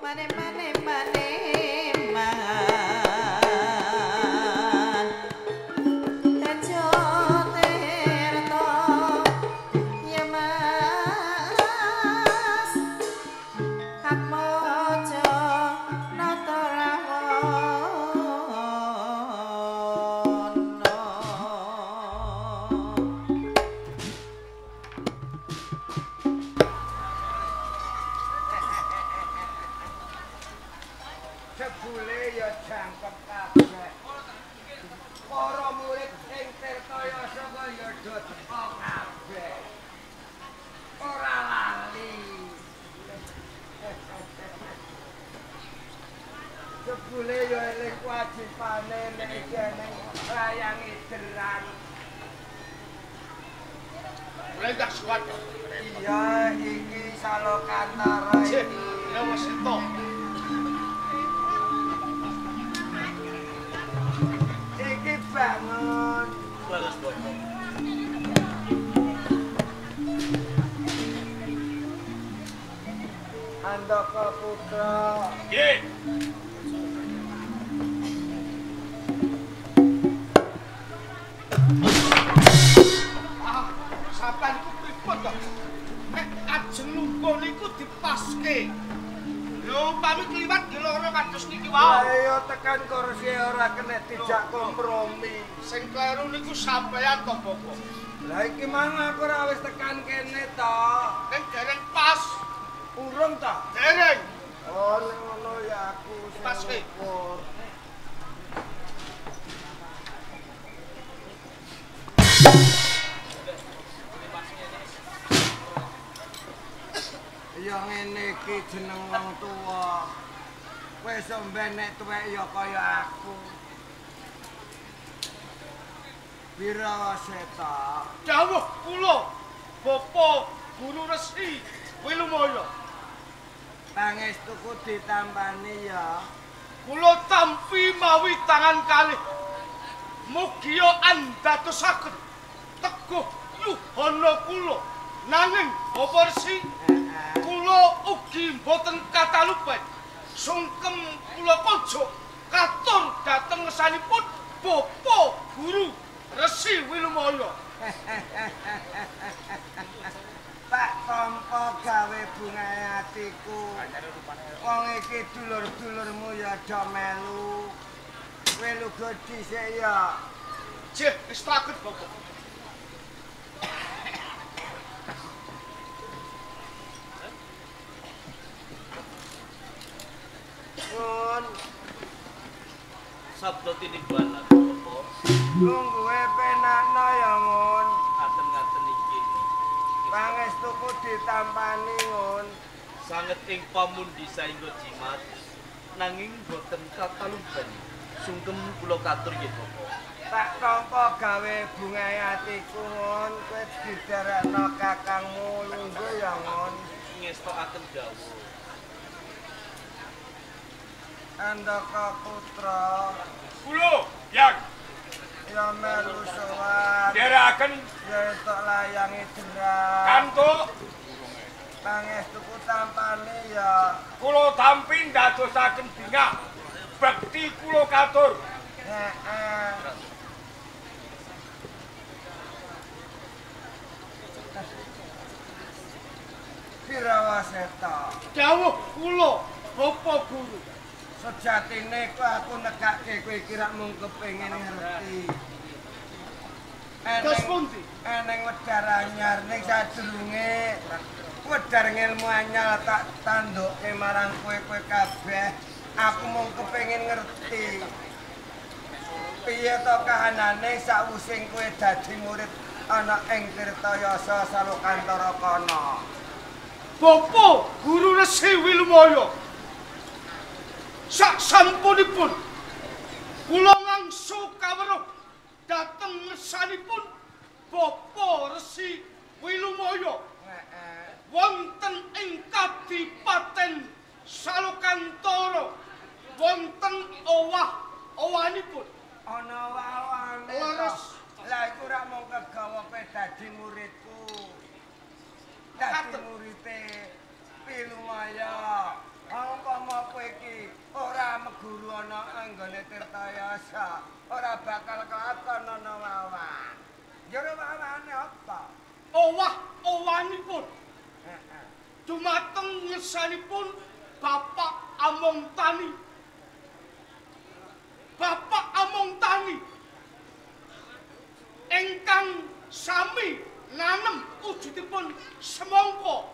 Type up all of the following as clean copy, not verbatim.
Mane mane mane man Tejo Tirta ya Mas Atmaja Nata Rawana. Jebule ya jangkep kabeh. Para murid ing Tirtayasa kaya do teka kabeh. Ora lali. Jebule ya eling kewajibane nek iki eneng layang ideran. Rendak suwat. Iya, iki Salokantara iki. Lewasito. Iki bangun. Leres Bapak. Andaka Putra. Nggih. Ah, sampean iku pripun to? Nek ajeng lungguh niku dipaske. Lho, umpami kliwat nggih lara kados niki wau. Lah ya tekan kursi ora kena dijak kompromi. Sing kleru niku sampean to, Bapak. Lah iki mang aku ora wis tekan kene to. Ning dereng pas. Urung ta? Dereng. Oh, nek ngono ya aku sing Paske. ngukur. Ya ngene iki jeneng wong tuwa. Kowe sampeyan nek tuwek ya kaya aku. Wirawaseta. Dawuh kula, Bapak Guru Resi Wilumaya. Pangestuku ditampani ya. Kula tampi mawi tangan kalih. Mugia andadosaken teguh yuhana kula. Nanging Bapak Resi, kula ugi mboten katalupen. Sungkem kula kojok katur dhateng ngesanipun Bapak Guru Resi Wilumaya. Pak tampa gawe bungae atiku. Wong iki dulur-dulurmu ya do melu. Kowe luga dhisik ya. Jih, istaken Bapak. Ngun, Sabda tinibalan Bapak. lungguhe penakno ya, Ngun. Ngaten-ngaten iki. Pangestuku ditampani, Ngun. Sanget ing pamundi saengga jimat nanging boten katalupen. Sungkem kula katur nggih Bapak. Tak tampa gawe bungae atiku, Ngun. Kowe diderekno kakangmu lungguh ya, Ngun. Ngestokaken dawuh. Andaka Putra Kula yang ya melu sowan. nderekaken Ya entuk layangi deran. kantuk Pangestuku tampani ya. kula tampi ndadosaken bingah. Bekti kula katur. Heeh. Wirawaseta. Dawuh kula Bapak Guru. Sejatine kok aku nekake kowe iki rak mung kepengin ngerti. Dos pundi? Eneng wedhar anyar ning sadurunge wedhar ngelmu anyar tak tanduke marang kowe-kowe kabeh. Aku mung kepengin ngerti. Piye to kahanane sakwise kowe dadi murid ana ing Tirtayasa Salokantara kono? Bapak Guru Resi Wilumaya. Sak sampunipun kula ngangsu kawruh dhateng ngersanipun Bapak Resi Wilumaya. Heeh. Wonten ing Kadipaten Salokantara wonten owah-owahanipun. Ana owah-owahane. Leres. Lah iku rak mung kegawa kowe dadi muridku. Dadi murite Wilumaya. Umpama guru ana anggone Tirtayasa ora bakal kelakon ana wawan. Jare wawane apa? Owah owanipun. Heeh. Dumateng ngersanipun Bapak Among Tani. Bapak Among Tani ingkang sami nanem wujudipun semangka.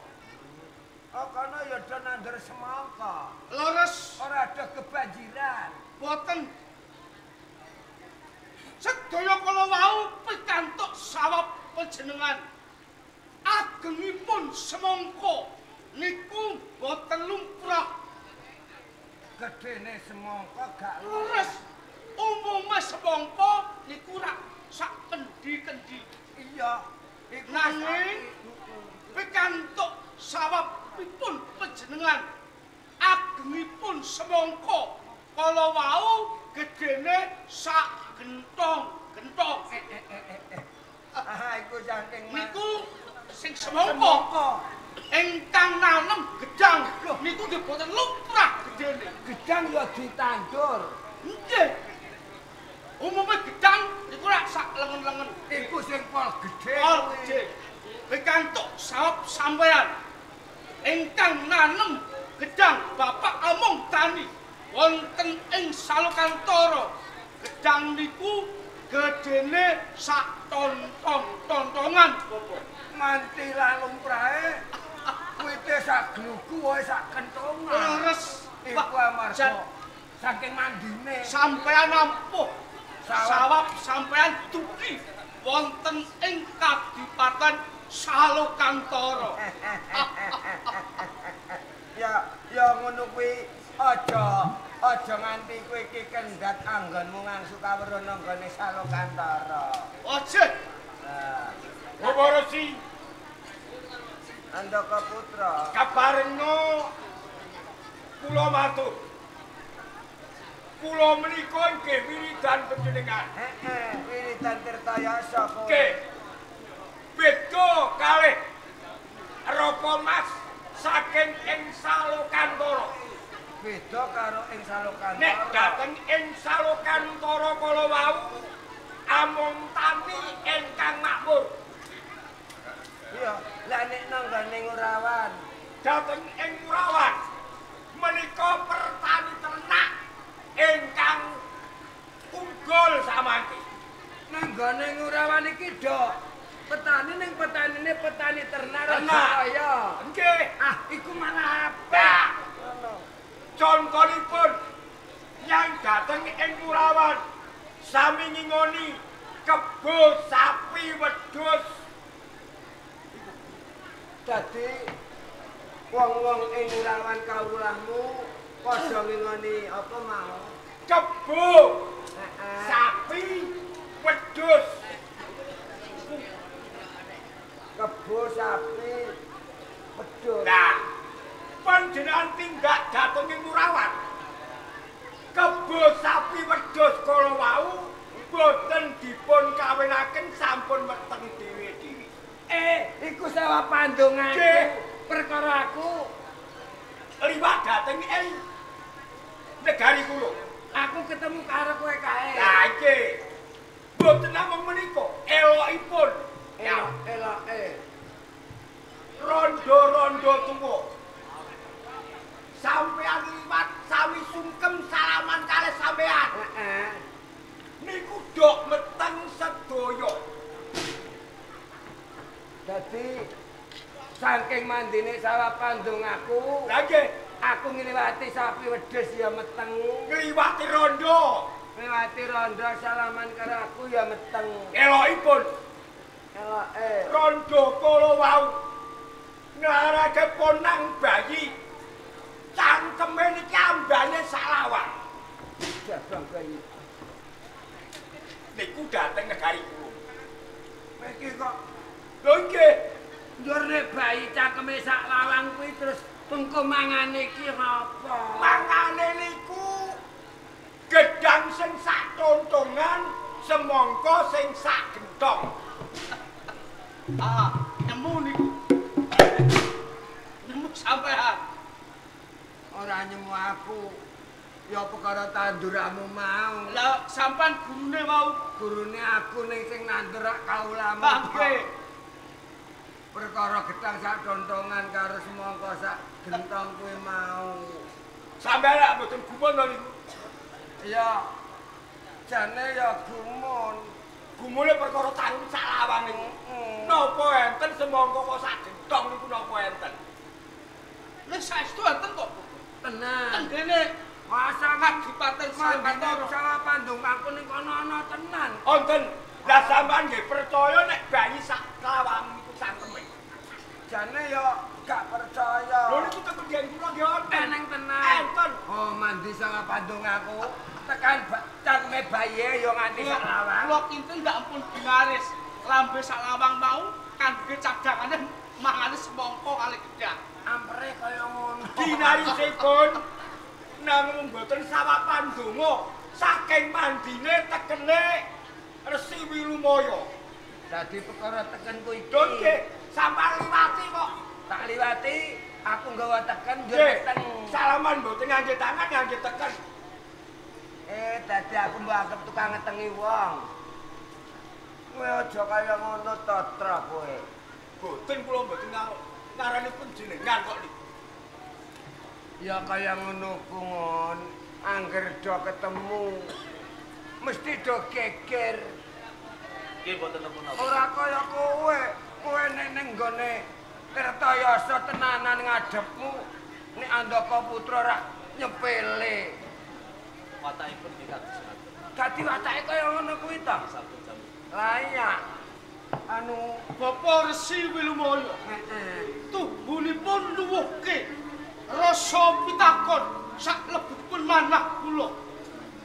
Oh, kono ya do nandur semangka. Leres. Ora ada kebanjiran. Boten. Sedaya kala wau pikantuk sawab panjenengan. Agengipun semangka niku boten lumrah. Gedene semangka gak leres. Umume semangka niku rak sak kendi-kendi. Iya. Nanging pikantuk sawabipun panjenengan agengipun semangka kala wau gedene sak gentong-gentong. Ah, iku saking niku sing semangka ingkang nanem gedang niku nggih boten lumrah gedene. Gedang ya ditandur. Nggih. Umume gedang niku rak sak lengen-lengen. Iku sing pol gedhe. Pol gedhe. Pikantuk sawab sampeyan ingkang nanem gedang Bapak Among Tani wonten ing Salokantara. Gedang niku gedene sak tontong-tontongan, Bapak. Nganti la lumrahe wite sak glugu wae sak kentongan. Leres. Iku amarga saking mandine sampeyan ampuh. Sawab sampeyan dugi wonten ing Kadipaten Salokantara. Ya, ya ngono kuwi aja nganti kowe iki kendhat anggonmu ngangsu kawruh nang nggone Salokantara. Aja. Nah, Bapak Resi Andaka Putra, kabarengno kula matur. Kula menika nggih wiridan panjenengan. Heeh, wiridan Tirtayasa kowe. Nggih. Beda kalih Raka Mas saking ing Salokantara. Beda karo ing Salokantara. Nek dateng ing Salokantara kala wau amung tani ingkang makmur. Iya, lah nek nang nggone Ngurawan, dateng ing Ngurawan menika pertani ternak ingkang unggul samangke. Nang nggone Ngurawan iki do petani ning petanine petani ternak kaya. Nggih. Ah, iku malah apik. Ngono. Contonipun yang dateng ing Ngurawan sami ngingoni kebo sapi wedhus. Dadi wong-wong ing Ngurawan kawulahmu padha ngingoni apa mau? Kebo, sapi, wedhus. Kebo, sapi, wedhus. Nah, panjenengan tindak dhateng ing Ngurawan. Kebo, sapi, wedhus kala wau boten dipun kawinaken sampun meteng dhewe-dhewe. Iku sawah pandonganku. Perkara aku liwat dhateng ing negari kula. Aku ketemu karo kowe kae. Lah iki boten namung menika, elokipun. Eloke. Rondo-rondo tuwa. Sampeyan liwat sami sungkem salaman kalih sampeyan. Heeh. Niku dok meteng sedaya. Dadi saking mandine sawah pandung aku. Lah nggih, aku ngliwati sapi wedhus ya meteng. Ngliwati rondo. Ngliwati rondo salaman karo aku ya meteng. Elokipun. Eloke. Rondo kala wau nglarake ponang bayi. Cangkeme niki ambane salawang. Jabang bayi. Niku dateng negari kula. Kowe iki kok lho nggih. Njur nek bayi cangkeme sak lawang kuwi terus mengko mangane iki apa? Mangane niku gedang sing sak tontongan, semangka sing sak gentong. Ah, nemu niku. Nemu sampean. Ora nyemu aku. Ya perkara tanduramu mau. Lah sampean gurune wau. Gurune aku ning sing nandur rak kaulamu. Nggih. Perkara gedang sak dontongan karo semangka sak gentong kuwi mau. Sampeyan lak mboten gumun to niku. Ya jane ya gumun. Gumune perkara tandur sak lawang niku. Napa enten semangka kok sak gentong niku napa enten? Lha saestu enten kok. Tenan. Tenggene masa Kadipaten Salakantara salah pandung aku ning kono ana tenan. Wonten. Lah sampean nggih percaya nek bayi sak lawang niku cangkeme. Jane ya gak percaya. Lho niku teng pendhian kula nggih wonten. Eneng tenan. Enten. Oh mandi salah pandung aku tekan cangkeme bayi ya nganti sak lawang. Kula kinten gak ampun ginaris. Lambe sak lawang mau kangge cadangane mangane semangka kali gedhang. Ampere kaya ngono. Ginarisipun namung mboten sawapan donga saking mandine tekene Resi Wilumaya. Dadi perkara tekenku iki. Lho nggih, sampean liwati kok. Tak liwati, aku nggawa teken yo teken. Salaman mboten ngangge tangan, ngangge teken. Dadi aku mbok anggap tukang ngetengi wong. Kowe aja kaya ngono to, Tra kowe. Boten kula mboten ngarani panjenengan kok niku. Ya kaya ngono ku ngon, angger do ketemu mesti do geger. Nggih mboten napa-napa. Ora kaya kowe, kowe nek ning nggone Tirtayasa tenanan ngadepmu, nek Andaka Putra rak nyepele. Watakipun nggih kados ngaten. Dadi watake kaya ngono kuwi to. Sampun jamu. Lah iya. Anu Bapak Resi Wilumaya. Heeh. Tubuhipun luwuhke rasa pitakon sak lebetipun manah kula.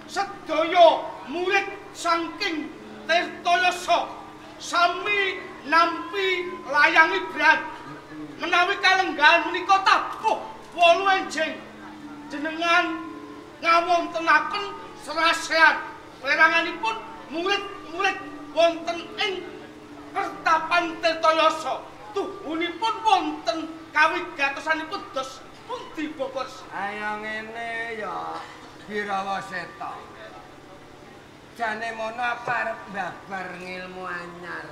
Sedaya murid saking Tirtayasa sami nampi layang ibran. Menawi kalenggahan menika tabuh 8 enjing jenengan ngawontenaken serasean weranganipun murid-murid wonten ing pertapan Tirtayasa. Tuhunipun wonten kawigatosanipun dos pundi Bapak Resi? Ayo ngene ya Birawaseta. Jane mono aku arep mbabar ngilmu anyar.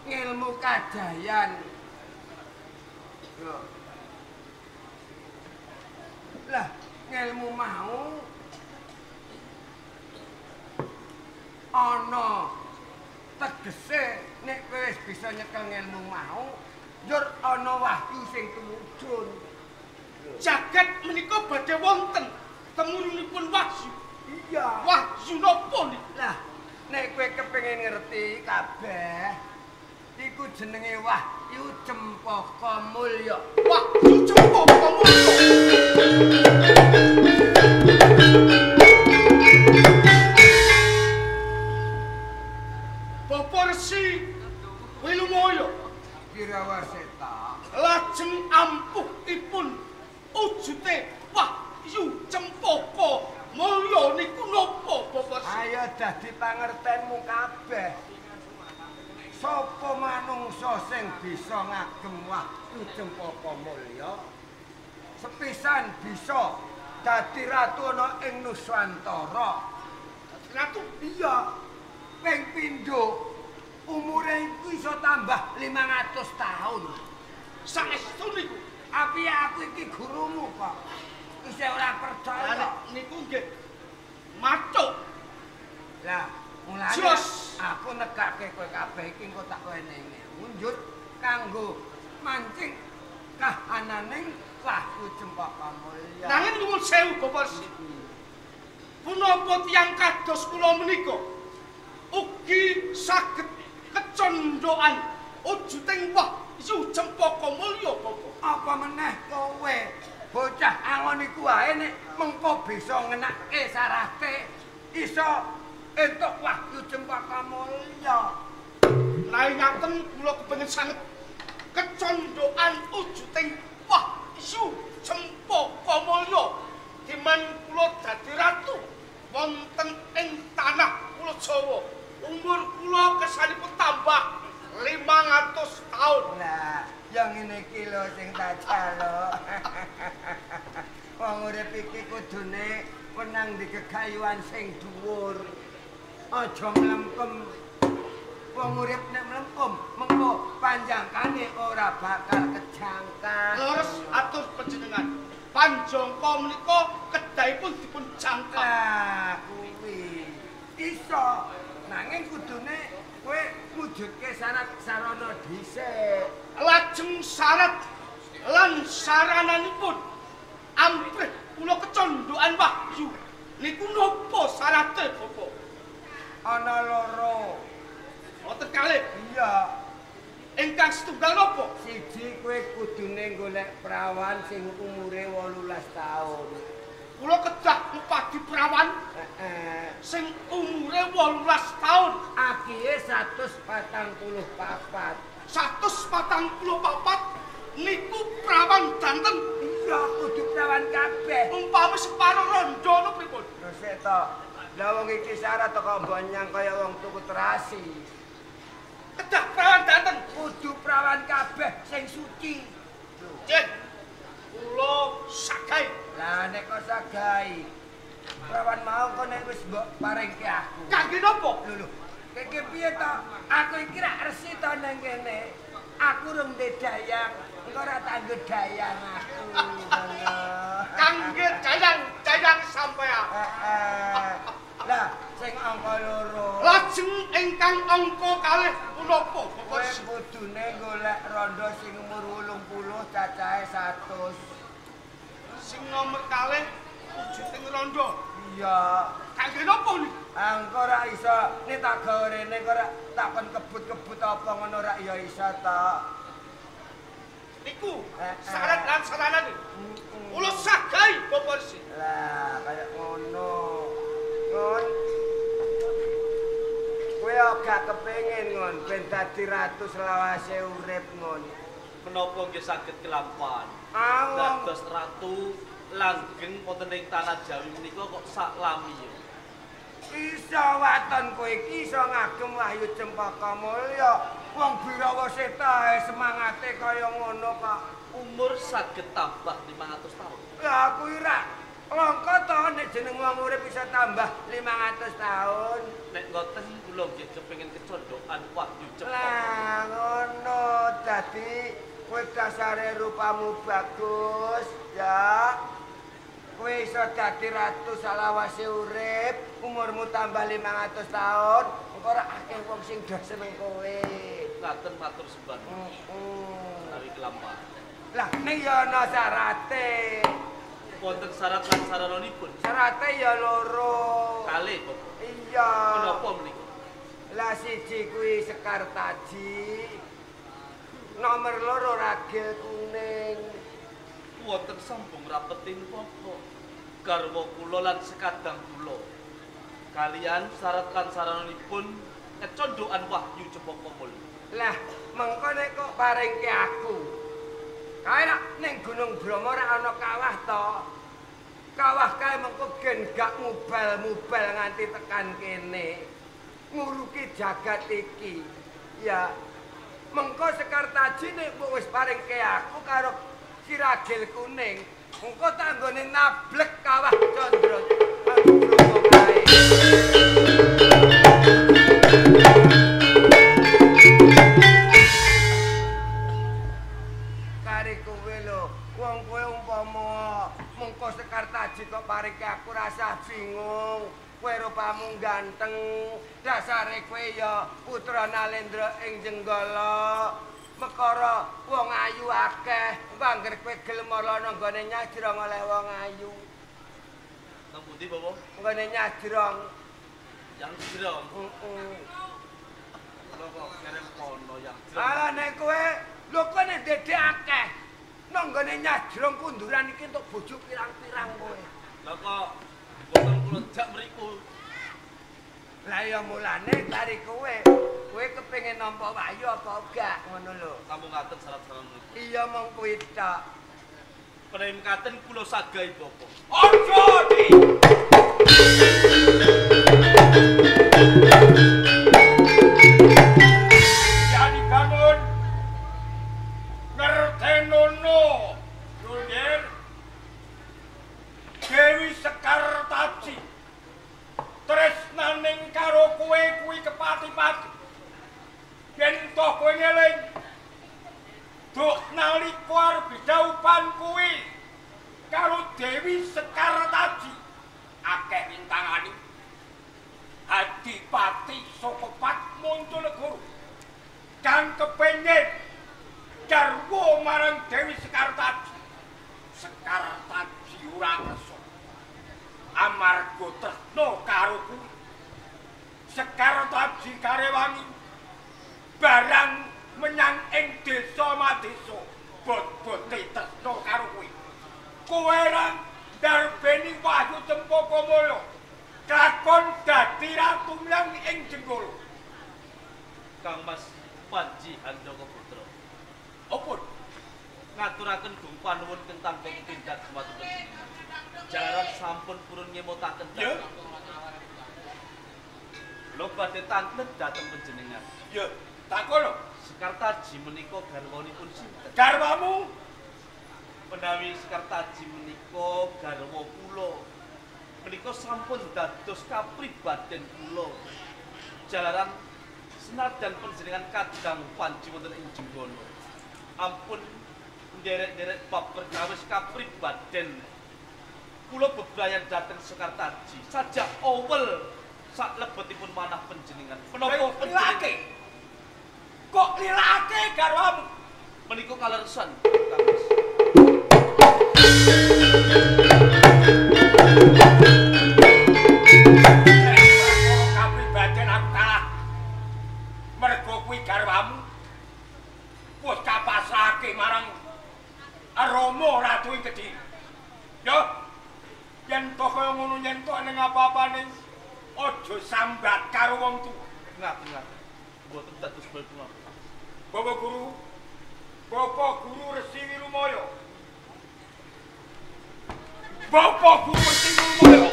Ngilmu kajayan. Lho. Lah, ngilmu mau ana tegese nek kowe wis bisa nyekel ngilmu mau, njur ana wahyu sing tumujun. Jagat menika badhe wonten temurunipun wahyu. Iya. Wahyu napa niku? Lah, nek kowe kepengin ngerti kabeh, iku jenenge Wahyu Cempaka Mulya. Wahyu Cempaka Mulya. Bapak Resi Wilumaya Birawaseta lajeng ampuhipun wujute Wahyu Cempaka Mulya niku napa Bapak Resi? Ayo dadi pangertenmu kabeh. Sapa manungsa sing bisa ngagem Wahyu Cempaka Mulya sepisan bisa dadi ratu ana ing Nuswantara. Dadi ratu? Iya. Ping pindho umure iku iso tambah 500 tahun. Saestu niku? Api aku iki gurumu kok. Isih ora percaya. Niku nggih matuk. Lah, mulane aku nekake kowe kabeh iki engko tak wenengi ngunjut kanggo mancing kahananing Wahyu Cempaka Mulya. Nanging nuwun sewu Bapak Resi. Punapa tiyang kados kula menika ugi saged kecondhokan wujuding Wahyu Cempaka Mulya Bapak? Apa meneh kowe bocah angon iku wae nek mengko bisa ngenake sarate iso entuk Wahyu Cempaka Mulya. Menawi ngaten kula kepengin sanget kecondhokan wujuding Wahyu Cempaka Mulya diman kula dadi ratu wonten ing tanah Pulo Jawa. Umur kula kesanipun tambah 500 tahun. Lah, yang ngene iki lho sing tak jaluk. Wong Wong urip iki kudune wenang di kegayuhan sing dhuwur. Aja mlempem. Wong urip nek mlempem, mengko panjangkane ora bakal kejangkah. Leres atur panjenengan. Panjangka menika kedahipun dipun jangkah. Lah kuwi iso. Nanging kudune kowe mujudke syarat sarana dhisik. Lajeng syarat lan sarananipun amprih kula kecondokan wahyu. Niku napa syarate, Bapak? Ana loro. Wonten kalih. Iya. Ingkang setunggal napa? Siji kowe kudune golek prawan sing umure 18 taun. Kula kedah ngupadi prawan sing umure 18 taun. Akihe 144. 144 niku prawan danten. Iya, kudu prawan kabeh. Umpami separo rondo no pripun? Lho sik to. Lah wong iki syarat to kok mbok nyang kaya wong tuku terasi. Kedah prawan danten. Kudu prawan kabeh sing suci. Nggih. Kula sagai. Lah nek kok sagai. Prawan mau kok nek wis mbok paringke aku. Kangge napa? Lho lho. Keke piye to? Aku iki rak resi to nang kene. Aku rung ndek dayang, engko ora tanggo dayang aku. Kangge dayang-dayang sampeyan. Heeh. Lah sing angka loro. Lajeng ingkang angka kalih punapa, Bapak? Kowe kudune golek rondo sing umur 80 cacahe 100. Sing nomor kalih wujuding rondo. Iya. Kangge napa niku? Engko ora iso nek tak gawe rene kok ora tak kon kebut-kebut apa ngono ora ya iso ta. Niku syarat lan saranane. Kula sagai Bapak Resi. Lah kaya ngono. Ngon. Kowe gak kepengin ngon ben dadi ratu selawase urip ngon. Menapa nggih saged kelampahan? Dados ratu langgeng wonten ing tanah Jawi menika kok sak lami ya. Iso waton kowe iki iso ngagem Wahyu Cempaka Mulya. Wong Birawa Seta semangate kaya ngono kok. Umur saged tambah 500 tahun. Lah kuwi rak langka to nek jeneng wong urip bisa tambah 500 tahun. Nek ngoten kula nggih kepengin kecondokan Wahyu Cempaka. Lah ngono dadi kowe dasare rupamu bagus ya. Kowe iso dadi ratu salawase urip, umurmu tambah 500 tahun, engko ora akeh wong sing do seneng kowe. Ngaten matur sembah. Menawi kelampahan. Lah ning ya ana syarate. Wonten syarat lan sarananipun. Syarate ya loro. Kalih, Bapak. Iya. Menapa menika? Lah siji kuwi Sekar Taji. Nomor loro Ragil Kuning. Wonten sambung rapetin pokok garwa kula lan sekadang kula. Kalian syarat lan sarananipun kecondokan Wahyu Cempaka Mulya. Lah, mengko nek kok paringke aku. Kae rak ning Gunung Bromo rak ana kawah to. Kawah kae mengko gen gak mubal-mubal nganti tekan kene. Nguruki jagat iki. Ya. Mengko Sekar Taji nek mbok wis paringke aku karo si Ragil Kuning, engko tak nggone nablek kawah Candra Bromo kae. Kari kowe lho, wong kowe umpama mengko Sekar Taji kok paringke aku rasa bingung. Kowe rupamu ganteng, dasare kowe ya putra Nalendra ing Jenggala. Mekara wong ayu akeh, angger kowe gelem ana nggone nyajrong oleh wong ayu. Nang pundi, Bapak? Nggone nyajrong. Yang jrong. Heeh. Lho kok kerem kono yang jrong. Lah nek kowe, lho kowe nek dedek akeh. Nang nggone nyajrong kunduran iki entuk bojo pirang-pirang kowe. Lha kok mboten kula jak mriku. Lah ya mulane kari kowe. Kowe kepengin nampa wahyu apa gak ngono lho. Namung ngaten syarat-syarat niku. Iya mung kuwi tok. Premkaten kula sagai Bapak. Aja di. Yani bangun. Ngertenono. Lho, Nger. Bidaupan kuwi karo Dewi Sekartaji akeh rintangane. Adipati Sokopat Monconegoro kang kepengin garwa marang Dewi Sekartaji. Sekartaji ora kersa amarga tresna karo kuwi. Sekartaji karewangi barang menyang ing desa madesa bot-bote tresna karo kuwi. Kowe ra ndarbeni Wahyu Cempaka Mulya kakon dadi ratu menyang ing Jenggala. Kang Mas Panji Handaka Putra. Apa? Ngaturaken gung panuwun tentang tindak suatu panjenengan. Jalaran sampun purun ngemutaken Ya. Kula badhe tanglet dhateng panjenengan. Ya, takono. Sekartaji menika garwanipun sinten? Garwamu Menawi Sekartaji menika garwa kula. Menika sampun dados kapribaden kula. Jalaran senajan panjenengan kadang panji wonten ing Jenggala. Ampun nderek-nderek bab perkawis kapribaden. Kula bebrayan dhateng Sekartaji sajak owel saklebetipun manah panjenengan. Menapa lilake? Kok lilake garwamu? Menika kaleresan, Kang Mas. Kapribaden aku kalah. Mergo kuwi garwamu wis kapasrahake marang Rama Ratu ing Kediri. Yo, yen to kaya ngono yen to ning apa-apane aja sambat karo wong tuwa. Ngaten-ngaten. Mboten dados bal-bal. Bapak Guru, Bapak Guru Resi Wirumaya. Bapak Guru Resi Wirumaya.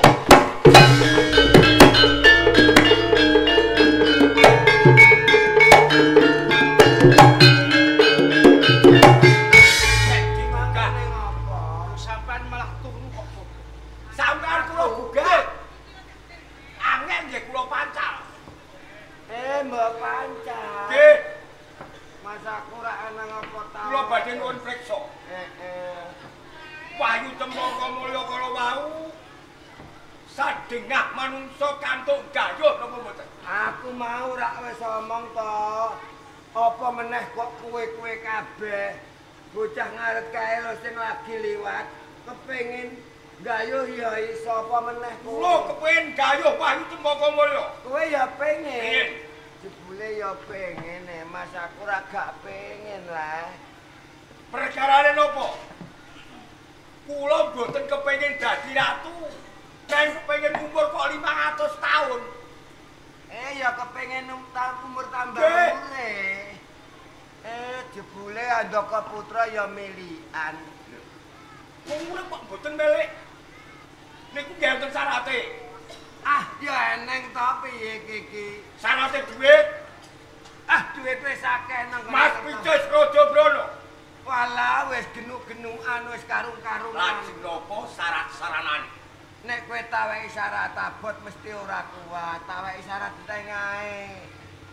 Nek digugah Mangkane ngopo? Sampean malah turu kok. sampean kula gugah. Angin nggih kula pancal. Eh, mbok pancal. Nggih, Mas aku ora ana ngopo ta. kula badhe nuwun priksa. Heeh. Wahyu Cempaka Mulya kala wau sadengah manungsa kantuk gayuh napa mboten? Aku mau rak wis omong to. Apa meneh kok kowe-kowe kabeh bocah ngaret kae lho sing lagi liwat kepengin gayuh ya iso apa meneh kowe. Kula kepengin gayuh Wahyu Cempaka Mulya. Kowe ya pengen. Pengen. Jebule ya pengen Mas, aku ora gak pengen lah. Perkarane napa? Kula mboten kepengin dadi ratu. Nang kepengin umur kok 500 tahun. Eh ya kepengin umur tambah Nggih. umure. Eh jebule Handaka Putra ya milian. Wong urip kok mboten milik. Niku nggih wonten syarate. Ah ya eneng to piye iki? Syarate dhuwit Ah duit wis akeh nang Mas Picis Raja Brana. Walah wis genuk-genukan wis karung-karungan. Lajeng napa syarat saranane? Nek kowe taweki syarat abot mesti ora kuat, taweki syarat enteng ae.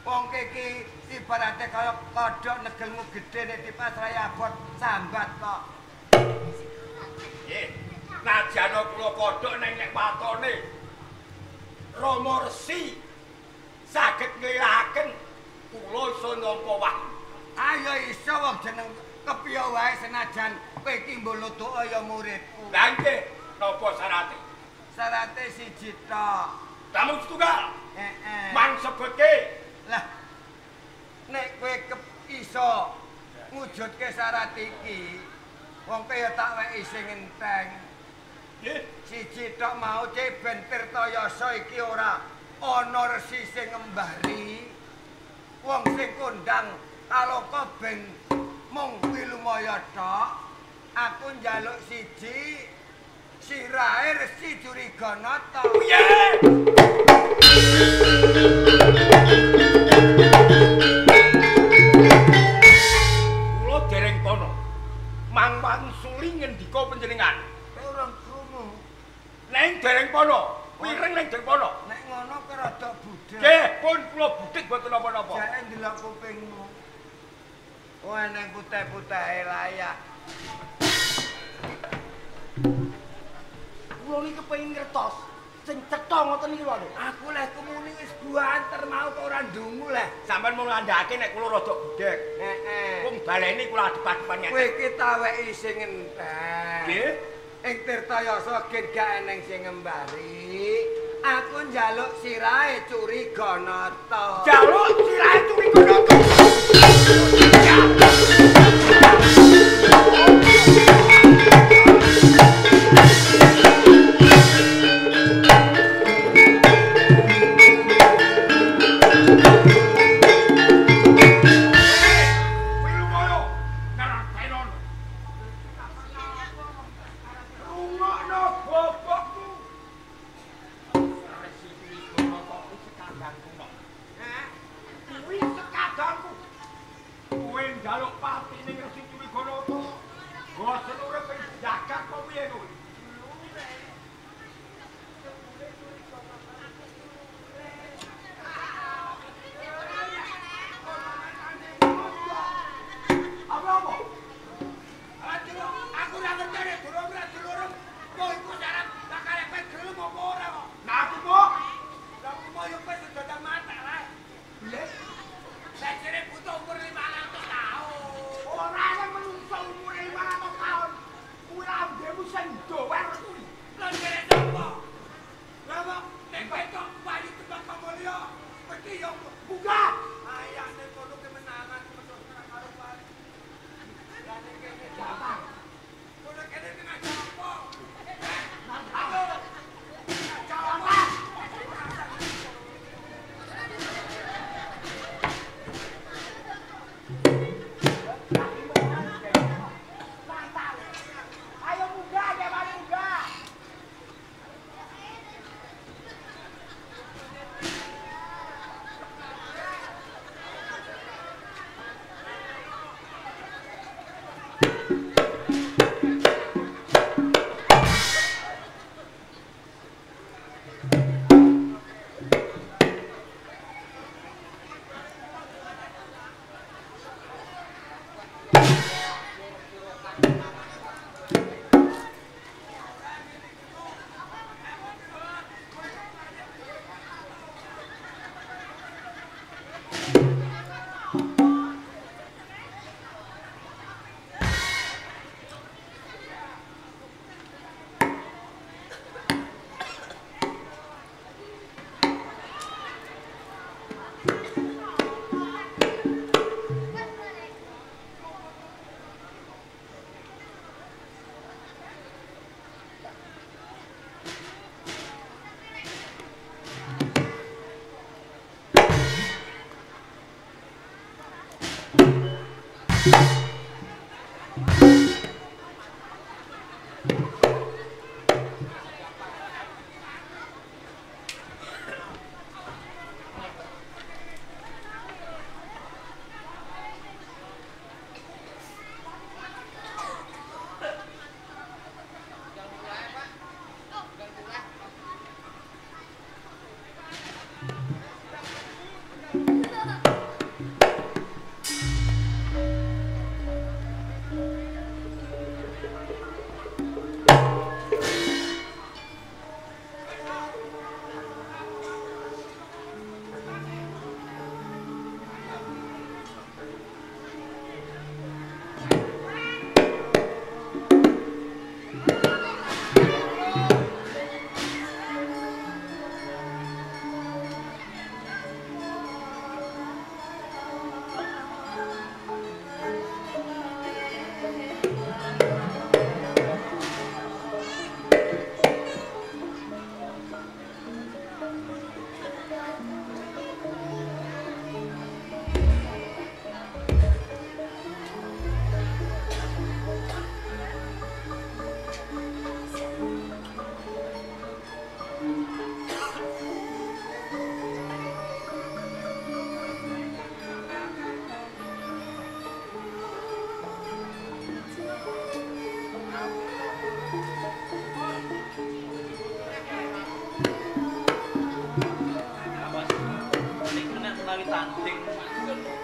Wong iki ibarate kaya kodhok negelmu gedhe nek dipasrahi abot sambat kok. Nggih. Najan kula kodhok neng nek watone Rama Resi saged ngelilaken kula iso nampa wahyu. Ayo iso wong jeneng kepiye wae senajan kowe iki mbolotok ya muridku. Lah nggih, napa syarate? Syarate siji tok. Namung setunggal. Heeh. Mang sebutke. Lah nek kowe iso ngujudke syarat iki, wong kowe ya tak weki sing enteng. Nggih. Siji tok mau ce ben Tirtayasa iki ora ana resi sing ngembari. Wong sing kondang kaloka ben mung Wilumaya tok. Aku njaluk siji sirahe Resi Curiganata. Piye? Kula dereng pono. Mang wangsuli ngendika panjenengan. Kowe ora krungu. Neng dereng pono. Wireng neng dereng pono. Nek ngono kowe rada budhek. Nggih, pun kula budhek mboten napa-napa. Jake ndelok kupingmu. Oh eneng putih-putihe layak. Kula niki kepengin ngertos sing cetha ngoten niki lho. Aku leh kemuni wis buanter mau kok ora ndungu leh. Sampeyan mung ngandhake nek kula rada gedhek. Heeh. Wong baleni kula adep-adepan ngeten. Kowe iki taweki sing entek. Nggih. Ing Tirtayasa gen gak eneng sing ngembari. Aku njaluk sirahe Curiganata. Njaluk sirahe Curiganata. Tanding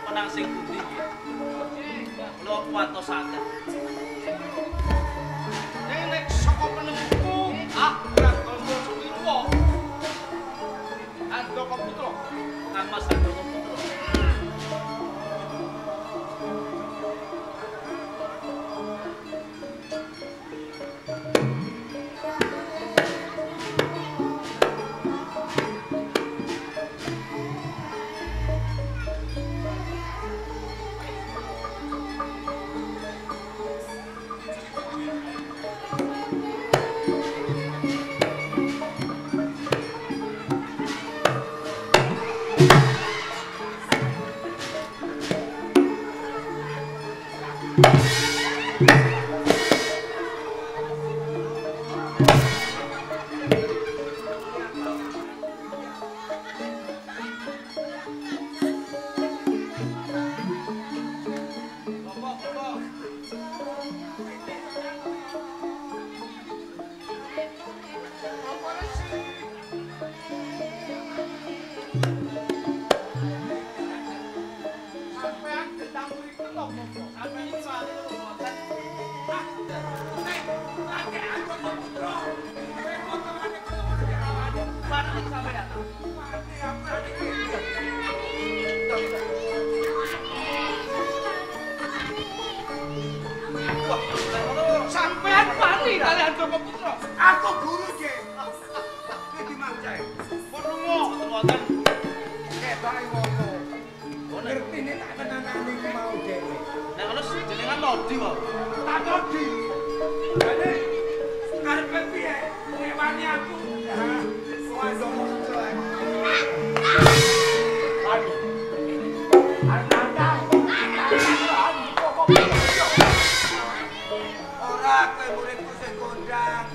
menang sing pundi nggih. Kula kuwatosaken. Sampean wani kalian Joko Putra. Aku guru, Cek. Iki mangcae. Pun lunga wonten. Ketoke ngono. Ngertine tak tenanane iki mau dhewe. Nek ngono jenengan lodi kok. Tak lodi. Jane karepe piye? Ngewani aku. Hah. Wah, Joko Putra. Aduh. Ora kowe muridku sing kondang.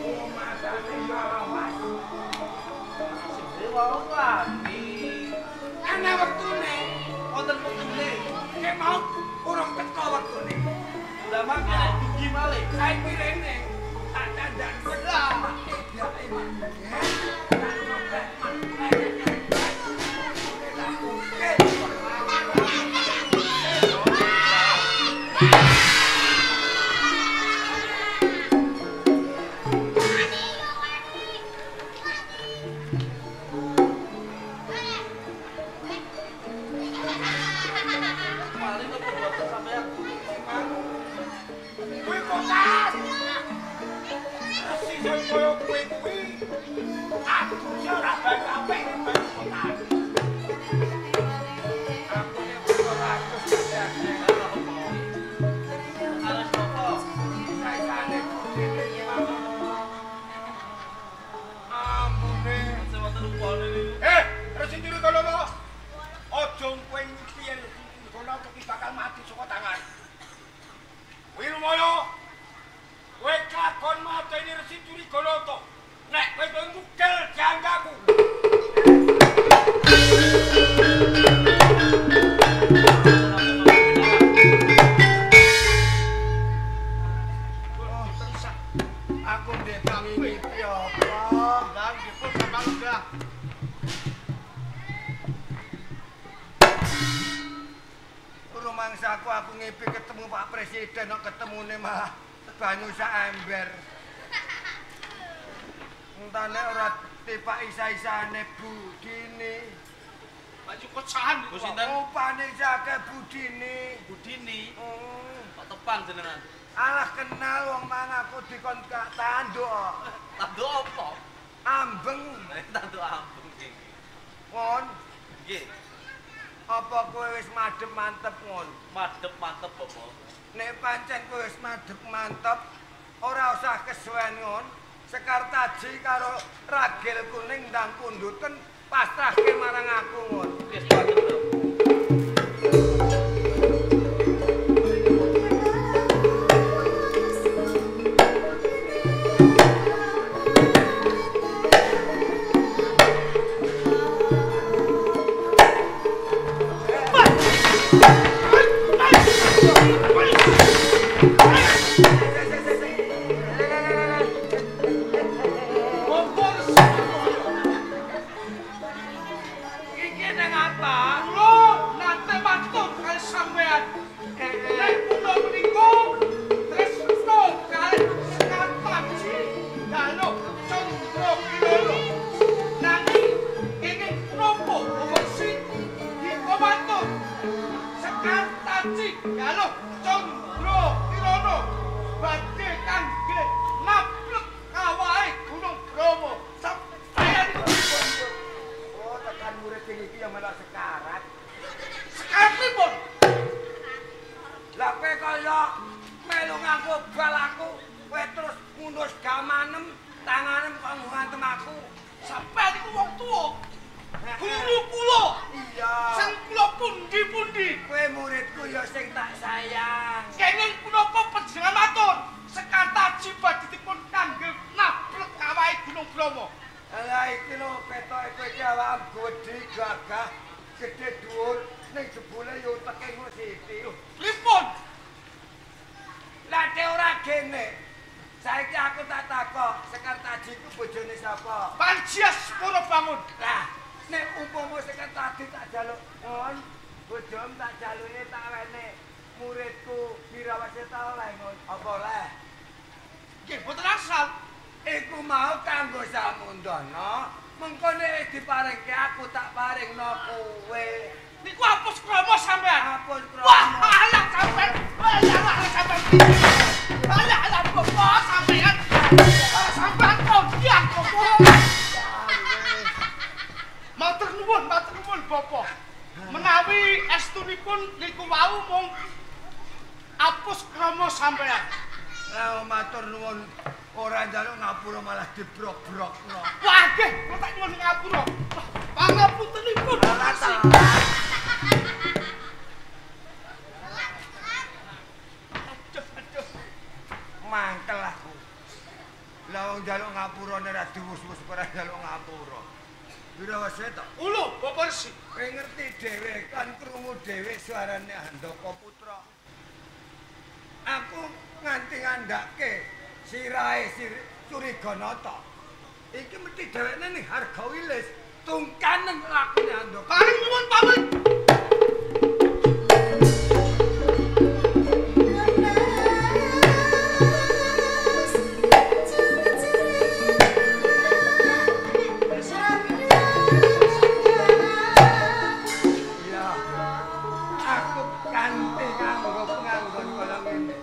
Umasane yo awas. Sing wau wani. Ana wektune, wonten wektune. Nek mau urung teko wektune. Lah mangke nek dugi malih. Saiki rene tak dandan lah. Biake mak. Tak nobrak mak. Aku ngipi ketemu Pak Presiden kok ketemune malah banyu sak ember. Entane ora tipak isa-isane Budini. Pak Yukocan Bu sinten? Upane jake Budini. Budini. Kok tepang jenengan? Alah kenal wong mang aku dikon tanduk. Tanduk apa? Ambeng. Tanduk ambeng iki. Won. Nggih. Apa kowe wis madhep mantep ngon? Madhep mantep apa? Nek pancen kowe wis madhep mantep, ora usah kesuwen ngon. Sekar Taji karo Ragil Kuning ndang pundhuten pasrahke marang aku ngon. Wis madhep to. Muridku ya sing tak sayang. Kenging punapa panjenengan matur? Sekar Taji kene. Saiki aku tak takok, Sekartaji ku bojone sapa? Panjias Purabangun. Lah, nek umpama Sekartaji tak jaluk ngon, bojom tak jaluke tak wene muridku Wirawaseta oleh ngon. Apa oleh? Nggih, mboten asal. Iku mau kanggo samundana, mengko nek diparingke aku tak paringno kowe. Niku hapus krama sampean. Hapus krama. Wah, alah sampean. Alah sampean. Alah alah bapak sampean. Sampean kok kok. Matur nuwun bapak. Menawi estunipun niku wau mung hapus krama sampean. Lah matur nuwun ora njaluk ngapura malah dibrok-brokno. Wah nggih, kula tak nyuwun ngapura. Pangapuntenipun. Aduh, aduh. Mangkel aku. Lah wong njaluk ngapura nek ora diwus-wus ora njaluk ngapura. Wirawaseta. Ulo, Bapak Resi. Kowe ngerti dhewe kan krungu dhewe suarane Handaka Putra. Aku nganti ngandhake sirahe Curiganata. Iki mesti dhewekne ning Hargawilis tungkanen lakune Handaka. Paring nuwun pamit. Iya. Aku kanthi nganggo penganggon kaya ngene.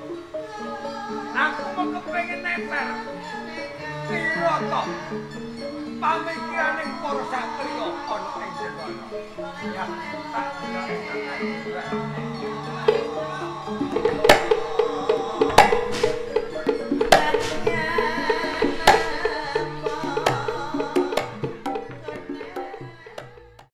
Aku mau kepengin neter. Piro to? Pamikiraning para satriya ana ing Jepara. Ya, tak delok.